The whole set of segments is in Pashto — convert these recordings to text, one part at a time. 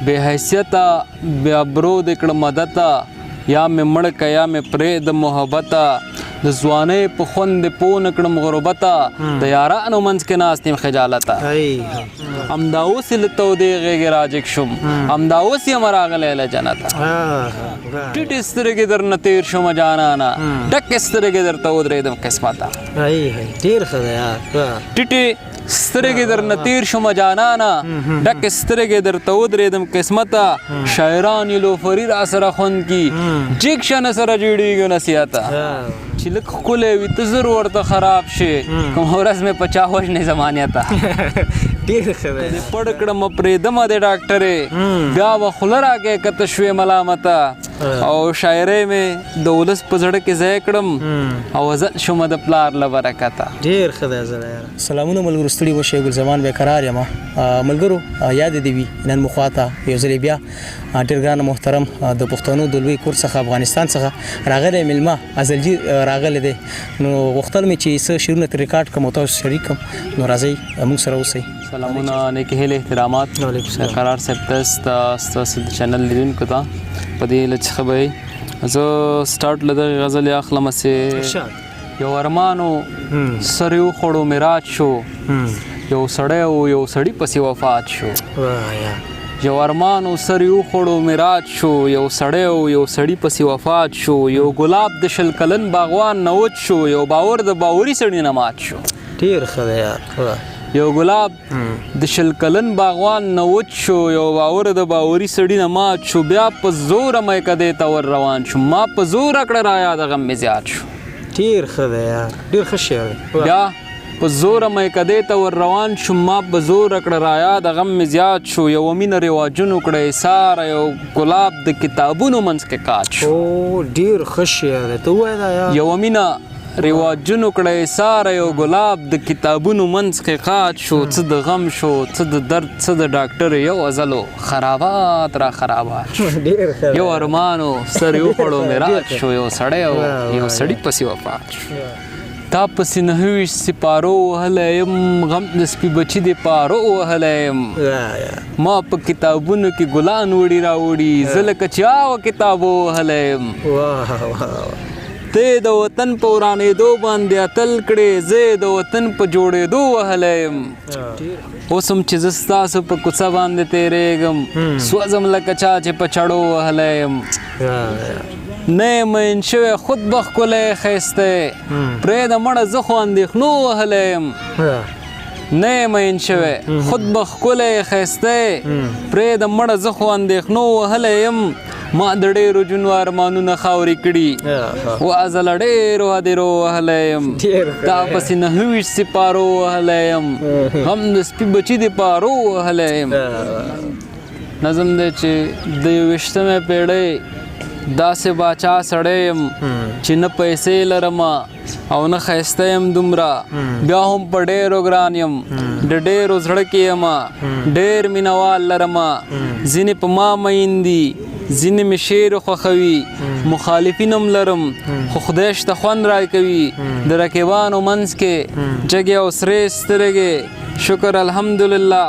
بې حیثیته بې ابرو دې کړم عادته، یا مې مړ که یا مې پرېږده محبته، د ځوانۍ په خوند دې پوه نه کړم غربته، د یارانو منځ کې ناست یم خجالته. همدا اوس یې له تودې غېږې راجګ شوم، همدا اوس یم راغلی له جنته. ټیټې سترګې درنه تېر شوم جانانه، ډکې سترګې درته ودرېدم قسمته. ډېر ښه دی یار. ټیټې سترګې درنه تیر شوم جانانه، ډکې سترګې درته ودرېدم قسمته. شاعران یې لوفري را سره خوند کی، جګ شنه سره جوړېږي نصیحته. چې لږ ښکلی وي ته زر ورته خراب شې، کومه ورځ مې په چا وژنې زمانیته. ډېر ښه دی. دې پړ کړم پرېدمه دې ډاکټرې، بیا به خوله راکې که ته شوې ملامته. او شاعرۍ مې د ولس په زړه کې ځای کړم او ازل شومه د پلار له برکته. ډېر ښه دی زړه یاره. سلامونه ملګرو، ستړي وشئ، ګل زمان به قرار یم. ملګرو یاد دې وي نن مو خواته یو ځل بیا ډېر ګران محترم د پښتنو د لوی کور څخه افغانستان څخه راغلی میلمه ازلجي راغلی دی. نو غوښتل مې چې څه شعرونه ترې ریکارډ کړم او تاسو شریک کړم. نو راځئ موږ سره اوسئ. سلامونه، نیکې هیلې، احترامات قرار صاحب ته، ستاسو د چینل لیدونکو ته، په دې هیله چې ښه به یئ. زه سټارټ له دغې غزلې اخلم چې یو ارمان و سر یې وخوړو میراج شو، یو سړی و یو سړي پسې وفات شو. یو ارمان و سر یې وخوړو میراج شو، یو سړی و یو سړي پسې وفات شو. یو ګلاب د 20 کلن باغوان نه وچ شو، یو باور د باوري سړي نه مات شو. ډېر ښه دی یار. یو ګلاب د 20 کلن باغوان نه وچ شو، یو باور د باوري سړي نه مات شو. بیا په زوره میکدې ته ور روان شو، ما په زوره کړه را یاد غم مې زیات شو. ډېر ښه دی یار، ډېر ښه شعر دی. بیا په زوره میکدې ته ور روان شو، ما په زوره کړه را یاد غم مې زیات شو. یوه مینه رواجونو کړه ایساره، یو ګلاب د کتابونو منځ کې کات شو. او ډېر ښه شعر دی، ته ووایه دا یار. یوه مینه رواجونو کړه ایساره، یو ګلاب د کتابونو منځ کې قات شو. څه د غم شو، څه د درد، څه د ډاکټر، یو ازلو خرابات را خرابات شو. یو ارمان و سر یې وخوړو میراج شو، یو سړی و یو سړي پسې وفات شو. تا پسې 29 سپارو وهلی یم، غم د سپي بچي دې پارو وهلی یم. ما په کتابونو کې ګلان وړي راوړي، زه لکه چا و کتابو وهلی یم. ته د وطن په ورانېدو باندې اتل کړې، زه د وطن په جوړېدو وهلی یم. اوس هم چې زه ستاسو په کوڅه باندې تېرېږم، سوځم لکه چا چې په چړو وهلی یم. نه یم مین شوی خود به ښکلی ښایسته یې، پرېږده مړه زه خو اندېښنو وهلی یم. نه یم مین شوی خود به ښکلی ښایسته یې، پرېږده مړه زه خو اندېښنو وهلی یم. ما د ډېرو جونو ارمانونه خاورې کړي، وازله ډېرو هدیرو وهلی یم. تا پسې 29 سپارو وهلی یم، غم د سپي بچي دې پارو وهلی یم. نظم دی چې د 21مې پېړۍ داسې باچا سړی یم چې نه پیسې لرم او نه ښایسته یم دومره، بیا هم په ډېرو ګران یم، د ډېرو زړه کې یم، ډېر مینهوال لرم. ځینې په ما مین دي، ځینې مې شعر خوښوي، مخالفین هم لرم خو خدای شته خوند راکوي. د رقیبانو منځ کې جګې او سرې سترګې، شکر الحمدلله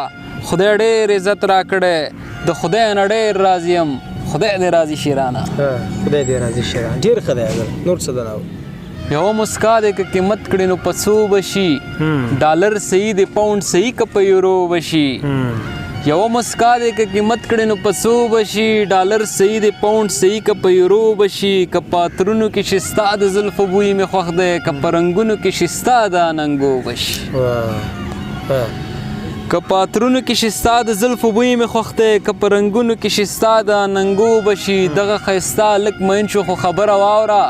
خدای ډېر عزت راکړی، د خدای نه ډېر راضي یم، خدای دې راضي شي رانه. خدای دې راضي شي رانه. ډېر ښه دی. نور څه درنه؟ یوه مسکا دې که قیمت کړې نو په څو به شي، ډالر صحیح دی پاونډ صحیح که په یورو به شي. یوه مسکا دې که قیمت کړې نو په څو به شي، ډالر صحیح دی پاونډ صحیح که په یورو به شي. که په عطرونو کې شي ستا د زلفو بوی مې خوښ دی، که په رنګونو کې شي ستا د اننګو به شي. که په عطرونو کې شي ستا د زلفو بوی مې خوښ دی، که په رنګونو کې شي ستا د اننګو به شي. دغه ښایسته هلک مین شو خو خبره واوره،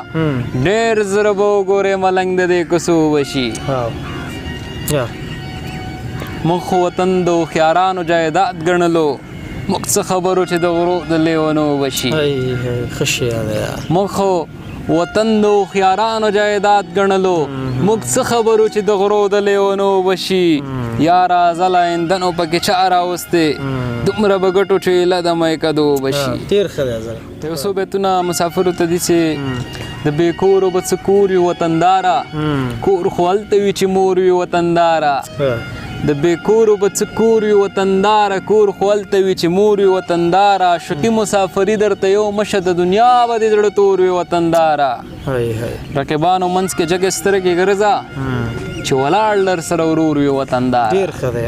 ډېر زر به وګورې ملنګ د دې کوڅو به شي. موږ خو وطن د هوښیارانو جایداد ګڼلو، موږ څه خبرو چې د غرو د لیونو به شي. موږ خو وطن د هوښیارانو جایداد ګڼلو، موږ څه خبرو چې د غرو د لیونو به شي. یاره ځله ایندنو پکې چا راوستې، دومره به ګټو چې ایله د میکدو به شي. ډېر ښه دی ځله. یو څو بیتونه مسافرو ته دي چې د بې کورو به څه کور وي وطنداره، کور خو هلته وي چې مور وي وطنداره. د بې کورو به څه کور وي وطنداره، کور خو هلته وي چې مور وي وطنداره. عاشقي مسافري درته یو مشه، د دنیا به دې زړه تور وي وطنداره. رقیبانو منځ کې جګې سترګې ګرځه، چې ولاړ لر سره ورور وي وطنداره. ډیر ښه دی.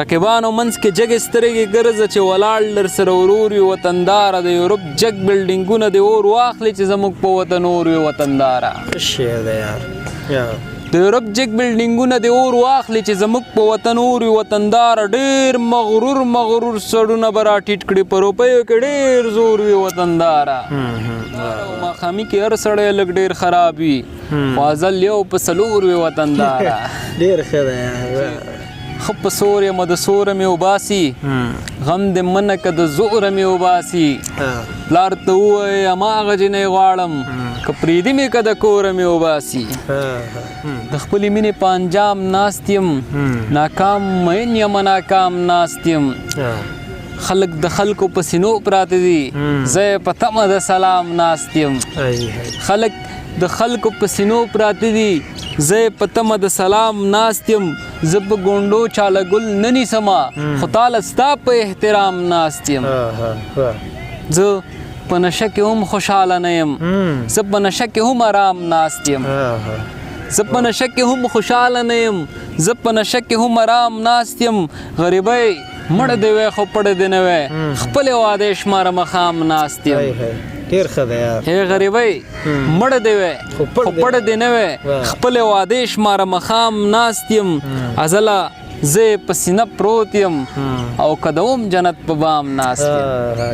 رقیبانو منځ کې جګې سترګې ګرځه، چې ولاړ لر سره ورور وي وطنداره. د یورپ جګ بلډینګونه دې اور واخلي، چې زموږ په وطن اور وي وطنداره. ښه شعر دی یار. د یورپ جګ بلډینګونه دې اور واخلي، چې زموږ په وطن اور وي وطنداره. ډېر مغرور مغرور سړونه به راټیټ کړي، په روپیو کې ډېر زور وي وطنداره. ماښامي کې هر سړی لږ ډېر خراب وي، خو ازل یو په څلور وي وطنداره. ډېر ښه دی یار. ښه په سور یم، د سوره مې وباسي، غم دې منه که د زوره مې وباسي. پلار ته ووایې هماغه جینۍ غواړم، که پرېږدي مې که د کوره مې وباسي. د خپلې مینې په انجام ناست یم، ناکام مین یم، ناکام ناست یم. خلک د خلکو په سینو پراته دي، زه یې په تمه د سلام ناست یم. خلک د خلکو په سینو پراته دي، زه یې په تمه د سلام ناست یم. زه په ګونډو چاله ګل نه نیسم، خو تاله ستا په احترام ناست یم. زه په نشه کې هم خوشحاله نه یم، زه په نشه کې هم آرام ناست یم. زه په نشه کې هم خوشحاله نه یم، زه په نشه کې هم آرام ناست یم. غریبۍ مړ دی وی خو پړ دی نه وی، خپلې وعدې شماره مخام ناست یم. ډیر ښه دی یار. هی غریبۍ مړ دی وی خو پړ دی نه وی، خپلې وعدې شماره مخام ناست یم. ازله زه په سینه پروت یم، او که د اوم جنت په بام ناست یم.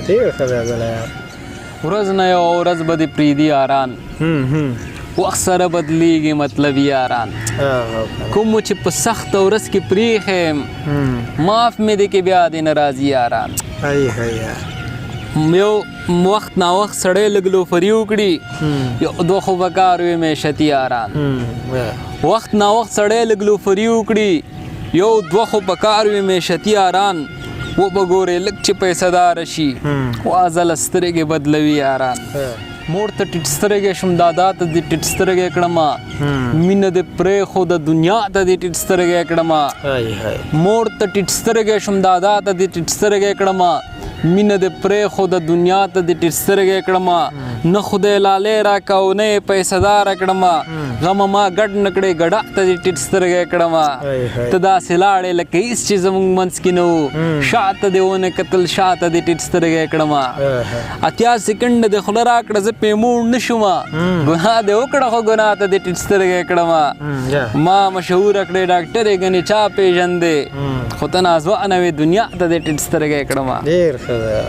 ډیر ښه دی ازله یار. ورځ نه یوه ورځ به دې پرېږدي یاران، وخت سره بدلیږي مطلب یاران. کوم چې په سخته ورځ کې پرېښی یم، معاف مې دې کې بیا دې نه راځي یاران. یو وخت نا وخت سړی لږ لوفري وکړي، یو دوه خو به کار وي معیشتي یاران. وخت نا وخت سړی لږ لوفري وکړي، یو دوه خو په کار وي معیشتي یاران. و به ګورې لږ چې پیسه دار شي، وازله سترګې بدلوي یاران. مور ته ټیټ سترګې شم، دادا ته دې ټیټ سترګې کړم، مینه دې پرېښوده دنیا ته دې ټیټ سترګې کړم. مور ته ټیټ سترګې شم، دادا ته دې ټیټ سترګې کړم، مینه دې پرېښوده دنیا ته دې ټیټ سترګې کړم. نه خدای لالی راکه او نه یې پیسه داره کړم، غمه ما ګډ نه کړې ګډا ته دې ټیټ سترګې کړم. ته داسې لاړې لکه هېڅ چې زموږ منځ کې نه وو، شاته دې ونه کتل شاته دې ټیټ سترګې کړم. 80 سیکنډه دې خوله راکړه، زه پرې موړ نه شوم، ګناه دې وکړه خو ګناه ته دې ټیټ سترګې کړم. ما مشهوره کړې ډاکټرې ګنې چا پېژندې، خو ته ناځوانه وې دنیا ته دې ټیټ سترګې کړم. ډېر ښه دی.